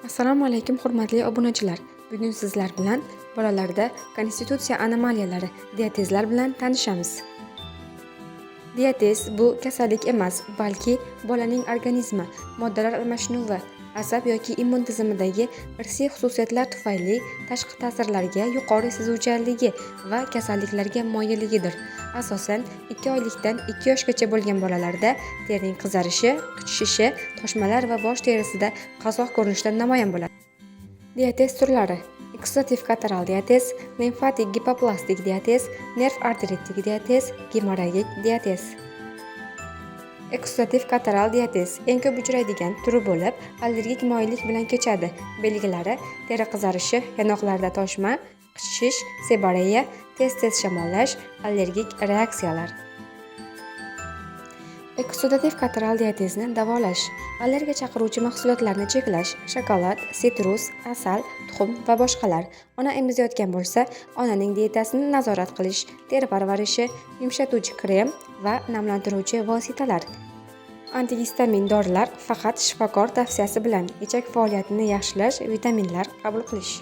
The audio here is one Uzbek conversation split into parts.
Assalomu alaykum, hurmatli obunachilar. Bugun sizlar bilan bolalarda konstitutsiya anomaliyalari, diatezlar bilan tanishamiz. Diatez bu kasallik emas, balki bolaning organizmi, moddalar almashinuvi, asab yoki immun tizimidagi irsiy xususiyatlar tufayli tashqi ta'sirlarga yuqori sezuvchanligi va kasalliklarga moyilligidir. Asosan 2 oylikdan 2 yoshgacha bo'lgan bolalarda terining qizarishi, qichishishi, toshmalar va bosh terisida qazoq ko'rinishida namoyon bo'ladi. Diatez turlari: eksudativ kataral diatez, limfatik gipoplastik diatez, nerv arteritik diatez, gemorragik diatez. Eksudativ kataral diatez eng ko'p uchraydigan turi bo'lib, allergik moyillik bilan kechadi. Belgilari: teri qizarishi, yonoqlarda toshma, qichishish, seboreya, tez-tez shamollash, allergik reaksiyalar. Eksudativ kataral diatezni davolash: allergiya chaqiruvchi mahsulotlarni cheklash, shokolad, sitrus, asal, tuxum va boshqalar. Ona emizayotgan bo'lsa, onaning dietasini nazorat qilish, teri parvarishi, yumshatuvchi krem va namlantiruvchi vositalar. Antigistamin dorilar faqat shifokor tavsiyasi bilan, ichak faoliyatini yaxshilash, vitaminlar qabul qilish.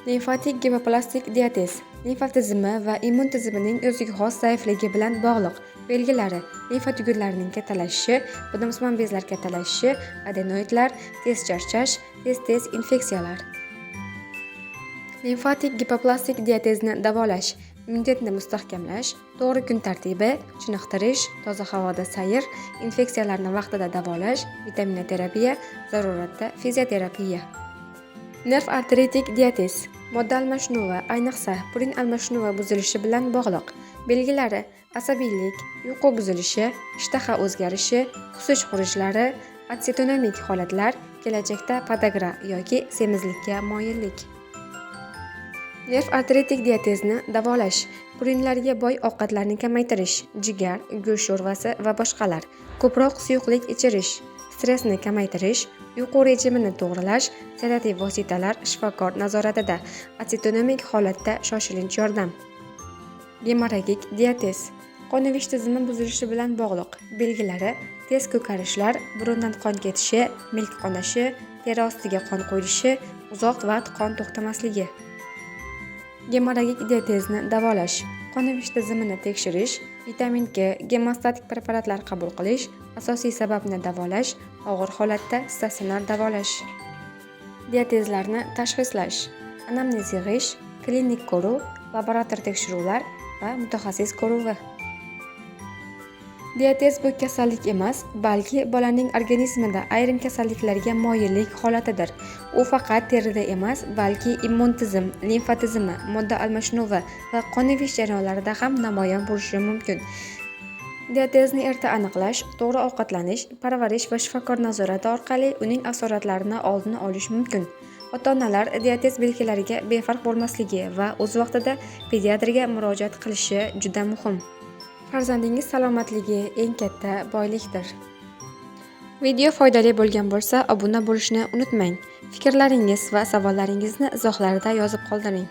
Limfatik gipoplastik diatez limfa tizimi va immun tizimining o'ziga xos zaifligi bilan bog'liq. Belgilari: limfa tugunlarining kattalashishi, bodomsimon bezlar kattalashishi, adenoidlar, tez charchash, tez-tez infeksiyalar. Limfatik gipoplastik diatezni davolash: immunitetni mustahkamlash, to'g'ri kun tartibi, chiniqtirish, toza havoda sayr, infeksiyalarni vaqtida davolash, vitaminoterapiya, zaruratda fizioterapiya. Nerv arteritik diatez modda almashinuvi, ayniqsa purin almashinuvi buzilishi bilan bog'liq. Belgilari: asabiylik, uyqu buzilishi, ishtaha o'zgarishi, qusish xurujlari, atsetonamik holatlar, kelajakda podagra yoki semizlikka moyillik. Nerv arteritik diatezni davolash: purinlarga boy ovqatlarni kamaytirish, jigar, go'sht sho'rvasi va boshqalar, ko'proq suyuqlik ichirish, stressni kamaytirish, uyqu rejimini to'g'rilash, sedativ vositalar shifokor nazoratida, atsetonamik holatda shoshilinch yordam. Gemorragik diatez qon yuvish tizimi buzilishi bilan bog'liq. Belgilari: tez ko'karishlar, burundan qon ketishi, milk qonashi, teri ostiga qon quyilishi, uzoq vaqt qon to'xtamasligi. Gemorragik diatezni davolash: qon yuvish tizimini tekshirish, vitamin K, gemostatik preparatlar qabul qilish, asosiy sababni davolash, og'ir holatda statsionar davolash. Diatezlarni tashxislash: anamnez yig'ish, klinik ko'ruv, laborator tekshiruvlar va mutaxassis ko'ruvi. Diatez bu kasallik emas, balki bolaning organizmida ayrim kasalliklarga moyillik holatidir. U faqat terida emas, balki immun tizim, limfa tizimi, modda almashinuvi va qon yuvish jarayonlarida ham namoyon bo'lishi mumkin. Diatezni erta aniqlash, to'g'ri ovqatlanish, parvarish va shifokor nazorati orqali uning asoratlarini oldini olish mumkin. Ota-onalar diatez belgilariga befarq bo'lmasligi va o'z vaqtida pediatrga murojaat qilishi juda muhim. Farzandingiz salomatligi eng katta boylikdir. Video foydali bo'lgan bo'lsa, obuna bo'lishni unutmang. Fikrlaringiz va savollaringizni izohlarda yozib qoldiring.